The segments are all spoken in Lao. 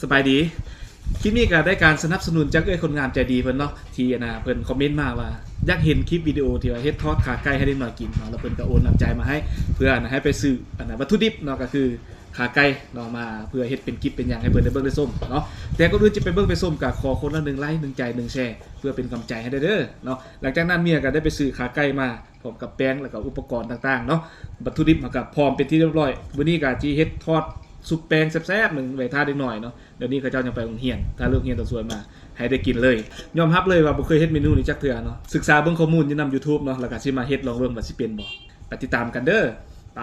ສະບາຍດີ. ຄລິບນີ້ກໍໄດ້ການສະໜັບສະໜູນຈາກເອື້ອຍຄົນງາມໃຈດີເພິ່ນເນາະ ທີ່ອັນນ່າເພິ່ນຄອມເມັນມາວ່າຢາກເຫັນຄລິບວິດີໂອທີ່ວ່າເຮັດທອດຂາໄກ່ໃຫ້ເດັກນ້ອຍກິນເນາະ ແລ້ວເພິ່ນກໍໂອນນ້ຳໃຈມາໃຫ້ ເພື່ອອັນນ່າໃຫ້ໄປຊື້ອັນນ່າວັດຖຸດິບເນາະ ກໍຄືຂາໄກ່ເນາະ ມາເພື່ອເຮັດເປັນກິບເປັນຫຍັງໃຫ້ເພິ່ນໄດ້ເບິ່ງໄດ້ຊົມເນາະ. ແຕ່ກ່ອນອື່ນຈະໄປເບິ່ງໄປຊົມ ກໍຂໍຄົນລະໜຶ່ງໄລຄ໌ ໜຶ່ງໃຈ ໜຶ່ງແຊ ເພື່ອເປັນກຳລັງໃຈໃຫ້ແດ່ເດີເນາະ. ຫຼັງຈາກນັ້ນເມຍກໍໄດ້ໄປຊື້ຂາໄກ່ມາ ພ້ອມກັບແປ້ງ ແລ້ວກໍອຸປະກອນຕ່າງໆເນາະ. ວັດຖຸດິບເຮົາກໍພ້ອມເປັນທີ່ຮຽບຮ້ອຍ. ມື້ນີ້ກໍຊິເຮັດທອດຊຸບແປ້ງແຊບໆໜຶ່ງໄວ້ຖ້າເດັກນ້ອຍເນາະ. ດຽວນີ້ເຂົາເຈົ້າຍັງໄປໂຮງຮຽນ ຖ້າເລີກຮຽນຕອນສວຍມາໃຫ້ໄດ້ກິນເລີຍ. ຍອມຮັບເລີຍວ່າບໍ່ເຄີຍເຮັດເມນູນີ້ຈັກເທື່ອເນາະ. ສຶກສາເບິ່ງຂໍ້ມູນຢູ່ນຳ YouTube ເນາະ ແລ້ວກໍຊິມາເຮັດລອງເບິ່ງວ່າຊິເປັນບໍ່. ໄປຕິດຕາມກັນເດີ. ໄປ.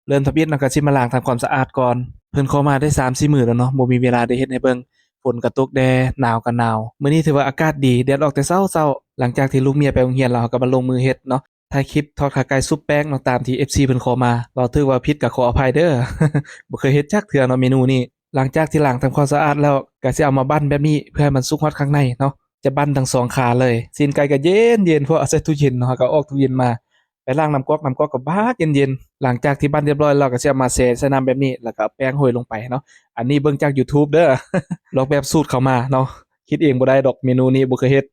ເລີ່ມທຳອິດເນາະ ກໍຊິມາລ້າງທຳຄວາມສະອາດກ່ອນ. ເພິ່ນຂໍມາໄດ້ສາມສີ່ມື້ແລ້ວເນາະ ບໍ່ມີເວລາໄດ້ເຮັດໃຫ້ເບິ່ງ. ຝົນກໍຕົກແດ່ ໜາວກໍໜາວ. ມື້ນີ້ຖືວ່າອາກາດດີ ແດດອອກແຕ່ເຊົ້າໆ. ຫຼັງຈາກທີ່ລູກເມຍໄປໂຮງຮຽນແລ້ວ ເຮົາກໍມາລົງມືເຮັດເນາະ ຖ່າຍຄລິບທອດຂາໄກ່ຊຸບແປ້ງເນາະ ຕາມທີ່ເອັຟຊີເພິ່ນຂໍມາ. ເວົ້າຖືກເວົ້າຜິດກໍຂໍອະໄພເດີ ບໍ່ເຄີຍເຮັດຈັກເທື່ອເນາະເມນູນີ້. ຫຼັງຈາກທີ່ລ້າງທຳຄວາມສະອາດແລ້ວ ກໍຊິເອົາມາບັ້ນແບບນີ້ ເພື່ອໃຫ້ມັນສຸກຮອດຂ້າງໃນເນາະ. ຈະບັ້ນທັງສອງຂາເລີຍ. ຊີ້ນໄກ່ກໍເຢັນໆ ເພາະເອົາໃສ່ຕູ້ເຢັນເນາະ ເຮົາກໍອອກຕູ້ເຢັນມາ. ໄປລ້າງນ້ຳກອກ ນ້ຳກອກກໍບັກເຢັນໆ. ຫຼັງຈາກທີ່ບັ້ນຮຽບຮ້ອຍແລ້ວ ກໍຊິເອົາມາແຊ່ໃສ່ນ້ຳແບບນີ້ ແລ້ວກໍເອົາແປ້ງໂຮຍລົງໄປເນາະ. ອັນນີ້ເບິ່ງຈາກ YouTube ເດີ ລອກແບບສູດເຂົາມາເນາະ ຄິດເອງບໍ່ໄດ້ດອກ ເມນູນີ້ບໍ່ເຄີຍເຮັດ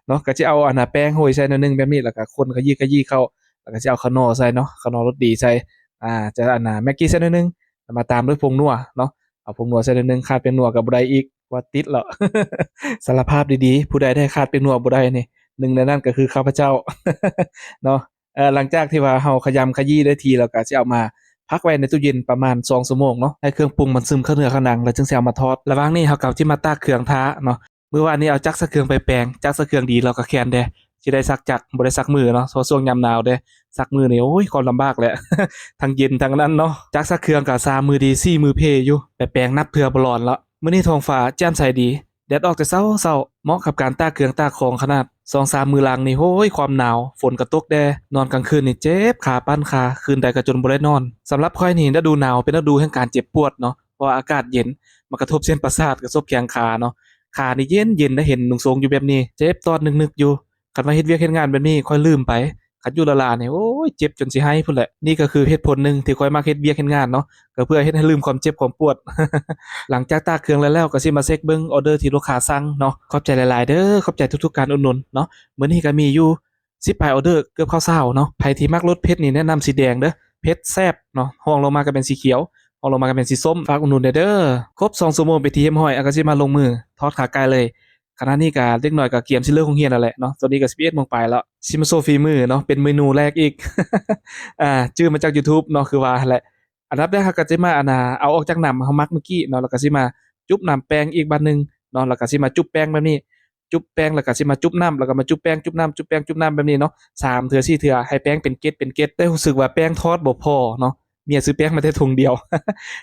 ເນາະ. ກໍຊິເອົາອັນນ່າແປ້ງໂຮຍໃສ່ໜ້ອຍໜຶ່ງແບບນີ້ ແລ້ວກໍຄົນຂະຢີ້ຂະຢີ້ເຂົ້າ ແລ້ວກໍຊິເອົາຂະໜໍ່ໃສ່ເນາະ ຂະໜໍ່ລົດດີໃສ່ ອ່າ ຈະອັນນ່າແມັກກີໃສ່ໜ້ອຍໜຶ່ງ ແລ້ວມາຕາມດ້ວຍຜົງນົວເນາະ. ເອົາຜົງນົວໃສ່ໜ້ອຍໜຶ່ງ ຂາດແປ້ງນົວກໍບໍ່ໄດ້ອີກ ວ່າຕິດແລ້ວ. ສາລະພາບດີໆ ຜູ້ໃດໄດ້ຂາດແປ້ງນົວບໍ່ໄດ້ນີ້ ໜຶ່ງໃນນັ້ນກໍຄືຂ້າພະເຈົ້າເນາະ. ເອີ ຫຼັງຈາກທີ່ວ່າເຮົາຂະຢຳຂະຢີ້ໄດ້ທີ່ແລ້ວ ກໍຊິເອົາມາພັກໄວ້ໃນຕູ້ເຢັນປະມານສອງຊົ່ວໂມງເນາະ ໃຫ້ເຄື່ອງປຸງມັນຊຶມເຂົ້າເນື້ອເຂົ້າໜັງ ແລ້ວຈຶ່ງຊິເອົາມາທອດ. ລະຫວ່າງນີ້ເຮົາກໍຊິມາຕາກເຄື່ອງຖ້າເນາະ. ມື້ວານນີ້ເອົາຈັກຊັກເຄື່ອງໄປແປງ ຈັກຊັກເຄື່ອງດີແລ້ວກໍແຂນແດ່ ຊິໄດ້ຊັກຈັກ ບໍ່ໄດ້ຊັກມືເນາະ ເພາະຊ່ວງຍາມໜາວເດ້ ຊັກມືນີ້ ໂອ້ຍ ຄວາມລຳບາກແຫຼະ ທັງເຢັນທັງນັ້ນເນາະ. ຈັກຊັກເຄື່ອງກໍສາມມື້ດີ ສີ່ມື້ເພຢູ່ ໄປແປງນັບເທື່ອບໍ່ຫຼອນແລ້ວ. ມື້ນີ້ທ້ອງຟ້າແຈ່ມໃສດີ ແດດອອກແຕ່ເຊົ້າໆ ເໝາະກັບການຕາກເຄື່ອງຕາກຂອງຂະໜາດ. ສອງສາມມື້ຫຼັງນີ້ ໂອ້ຍ ຄວາມໜາວ ຝົນກໍຕົກແດ່ ນອນກາງຄືນນີ້ເຈັບຂາ ປັ່ນຂາ ຄືນໃດກໍຈົນບໍ່ໄດ້ນອນ. ສຳລັບຂ້ອຍນີ້ ລະດູໜາວເປັນລະດູແຫ່ງການເຈັບປວດເນາະ ເພາະວ່າອາກາດເຢັນ ມາກະທົບເສັ້ນປະສາດ ກະທົບແຂງຂາເນາະ. ຂານີ້ເຢັນໆ ໄດ້ເຫັນນຸ່ງໂຊງຢູ່ແບບນີ້ ເຈັບຕອດນຶກໆຢູ່. ຄັນວ່າເຮັດວຽກເຮັດງານແບບນີ້ ຂ້ອຍລືມໄປ. ຄັນຢູ່ຫຼ້າໆນີ້ ໂອ້ຍ ເຈັບຈົນຊິໄຫ້ພຸ້ນແຫຼະ. ນີ້ກໍຄືເຫດຜົນໜຶ່ງທີ່ຂ້ອຍມັກເຮັດວຽກເຮັດງານເນາະ ກໍເພື່ອເຮັດໃຫ້ລືມຄວາມເຈັບຄວາມປວດ. ຫຼັງຈາກຕາກເຄື່ອງແລ້ວໆ ກໍຊິມາເຊັກເບິ່ງອໍເດີທີ່ລູກຄ້າສັ່ງເນາະ. ຂອບໃຈຫຼາຍໆເດີ ຂອບໃຈທຸກໆການອຸດໜູນເນາະ. ມື້ນີ້ກໍມີຢູ່ສິບປາຍອໍເດີ ເກືອບເຂົ້າຊາວເນາະ. ໃຜທີ່ມັກລົດເຜັດນີ້ ແນະນຳສີແດງເດີ ເຜັດແຊບເນາະ. ຮອງລົງມາກໍແມ່ນສີຂຽວ ຮອງລົງມາກໍແມ່ນສີສົ້ມ. ຝາກອຸດໜູນແດ່ເດີ. ຄົບສອງຊົ່ວໂມງເປັນທີ່ຮຽບຮ້ອຍ ອາກໍຊິມາລົງມືທອດຂາໄກ່ເລີຍ. ຂະນະນີ້ກະເດັກນ້ອຍກະກຽມຊິເລີກໂຮງຮຽນແລ້ວແຫຼະເນາະ. ຕອນນີ້ກະສິບເອັດໂມງປາຍແລ້ວ. ຊິມາໂຊຝີມືເນາະ ເປັນເມນູແລກອີກ ອ່າ ຈື່ມາຈາກ YouTube ເນາະ ຄືວ່າຫັ້ນແຫຼະ. ອັນດັບແລກເຮົາກະຈະມາ ອັນນ່າ ເອົາອອກຈາກນ້ຳເຮົາໝັກມື້ກີ້ເນາະ ແລ້ວກະຊິມາຈຸບນ້ຳແປ້ງອີກບາດໜຶ່ງເນາະ ແລ້ວກະຊິມາຈຸບແປ້ງແບບນີ້ ຈຸບແປ້ງ ແລ້ວກະຊິມາຈຸບນ້ຳ ແລ້ວກະມາຈຸບແປ້ງ ຈຸບນ້ຳ ຈຸບແປ້ງ ຈຸບນ້ຳ ແບບນີ້ເນາະ ສາມເທື່ອ ສີ່ເທື່ອ ໃຫ້ແປ້ງເປັນເກັດ ເປັນເກັດ. ແຕ່ຮູ້ສຶກວ່າແປ້ງທອດບໍ່ພໍເນາະ ເມຍຊື້ແປ້ງມາແຕ່ຖົງດຽວ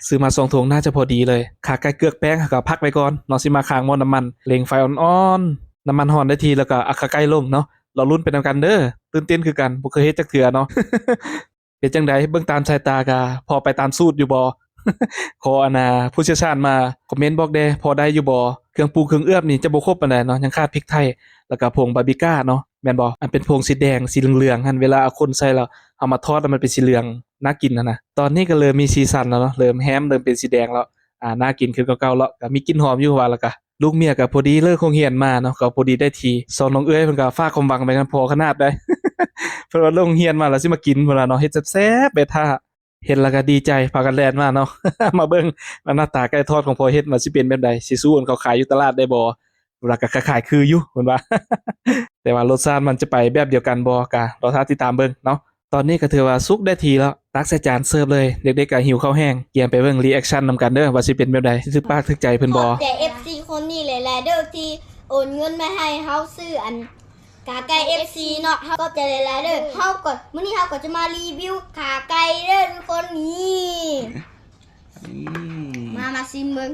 ຊື້ມາສອງຖົງໜ້າຈະພໍດີເລີຍ. ຂາໄກ່ເກືອກແປ້ງເຮົາກໍພັກໄວ້ກ່ອນເນາະ ຊິມາຄ້າງໝໍ້ນ້ຳມັນ ເລັ່ງໄຟອ່ອນໆ ນ້ຳມັນຮ້ອນໄດ້ທີ່ ແລ້ວກໍເອົາຂາໄກ່ລົງເນາະ. ລໍລຸ້ນໄປນຳກັນເດີ ຕື່ນເຕັ້ນຄືກັນ ບໍ່ເຄີຍເຮັດຈັກເທື່ອເນາະ. ເປັນຈັ່ງໃດ ເບິ່ງຕາມສາຍຕາກະພໍໄປຕາມສູດຢູ່ບໍ່? ຂໍອັນນ່າ ຜູ້ຊ່ຽວຊານມາຄອມເມັນບອກແດ່ ພໍໄດ້ຢູ່ບໍ່? ເຄື່ອງປຸງເຄື່ອງເອືອບນີ້ຈະບໍ່ຄົບປານໃດເນາະ ຍັງຂາດພິກໄທ ແລ້ວກະຜົງບາບີກາເນາະ ແມ່ນບໍ່? ອັນເປັນຜົງສີແດງ ສີເຫຼືອງໆຫັ້ນ ເວລາເອົາຄົນໃສ່ແລ້ວ ເອົາມາທອດແລ້ວມັນເປັນສີເຫຼືອງ ໜ້າກິນຫັ້ນນະ. ຕອນນີ້ກະເລີ່ມມີສີສັນແລ້ວເນາະ ເລີ່ມແຮມ ເລີ່ມເປັນສີແດງແລ້ວ ອ່າ ໜ້າກິນຄືເກົ່າໆແລ້ວ ກະມີກິ່ນຫອມຢູ່ວ່າ ແລ້ວກະ ລູກເມຍກໍພໍດີເລີກໂຮງຮຽນມາເນາະ ກໍພໍດີໄດ້ທີ່. ສອງນ້ອງເອື້ອຍເພິ່ນກໍຝາກຄວາມຫວັງໄວ້ກັນພໍຂະໜາດໃດ ເພິ່ນວ່າເລີກໂຮງຮຽນມາແລ້ວຊິມາກິນ ເພິ່ນວ່າເນາະ ເຮັດແຊບໆໄປຖ້າ. ເຫັນແລ້ວກໍດີໃຈ ພາກັນແລ່ນມາເນາະ ມາເບິ່ງວ່າໜ້າຕາໄກ່ທອດຂອງພໍ່ເຮັດວ່າຊິເປັນແບບໃດ ຊິສູ້ອັນເຂົາຂາຍຢູ່ຕະຫຼາດໄດ້ບໍ່. ເພິ່ນວ່າກໍຄ້າຍໆຄືຢູ່ ເພິ່ນວ່າ ແຕ່ວ່າລົດຊາດມັນຈະໄປແບບດຽວກັນບໍ່ ກໍລໍຖ້າຕິດຕາມເບິ່ງເນາະ. ຕອນນີ້ກໍຖືວ່າສຸກໄດ້ທີ່ແລ້ວ ຕັກໃສ່ຈານເສີບເລີຍ. ເດັກໆກໍຫິວເຂົ້າແຮງ ກຽມໄປເບິ່ງຣີແອັກຊັນນຳກັນເດີ ວ່າຊິເປັນແບບໃດ ຊິຖືກປາກຖືກໃຈເພິ່ນບໍ່. ຂອບໃຈເອັຟຊີຄົນນີ້ຫຼາຍໆເດີ ທີ່ໂອນເງິນມາໃຫ້ເຮົາຊື້ອັນຂາໄກ່ເອັຟຊີເນາະ. ເຮົາຂອບໃຈຫຼາຍໆເດີ. ເຮົາກໍ ມື້ນີ້ເຮົາກໍຈະມາຣີວິວຂາໄກ່ເດີທຸກຄົນ. ນີ້ ອືມ ມາ ມາຊີມເບິ່ງ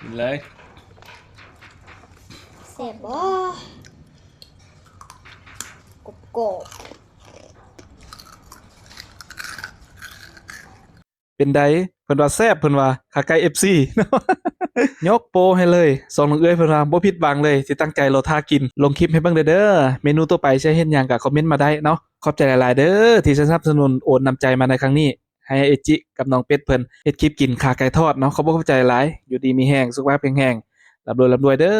ກິນເລີຍ. ແຊບບໍ່? ກອບໆ. ເປັນໃດ? ເພິ່ນວ່າແຊບ ເພິ່ນວ່າ ຂາໄກ່ເອັຟຊີ ຍົກໂປ້ໃຫ້ເລີຍ. ສອງນ້ອງເອື້ອຍເພິ່ນວ່າບໍ່ຜິດຫວັງເລີຍ ທີ່ຕັ້ງໃຈລໍຖ້າກິນ. ລົງຄລິບໃຫ້ເບິ່ງເດີ. ເມນູຕໍ່ໄປຊິເຮັດຫຍັງກໍຄອມເມັນມາໄດ້ເນາະ. ຂອບໃຈຫຼາຍໆເດີ ທີ່ສະໜັບສະໜູນໂອນນ້ຳໃຈມາໃນຄັ້ງນີ້. ໃຫ້ເອຈິກັບນ້ອງເປັດເພິ່ນເຮັດຄລິບກິນຂາໄກ່ທອດເນາະ. ຂອບອົກຂອບໃຈຫຼາຍ. ຢູ່ດີມີແຮງ ສຸຂະພາບແຂງແຮງ ລ່ຳລວຍລ່ຳລວຍເດີ້.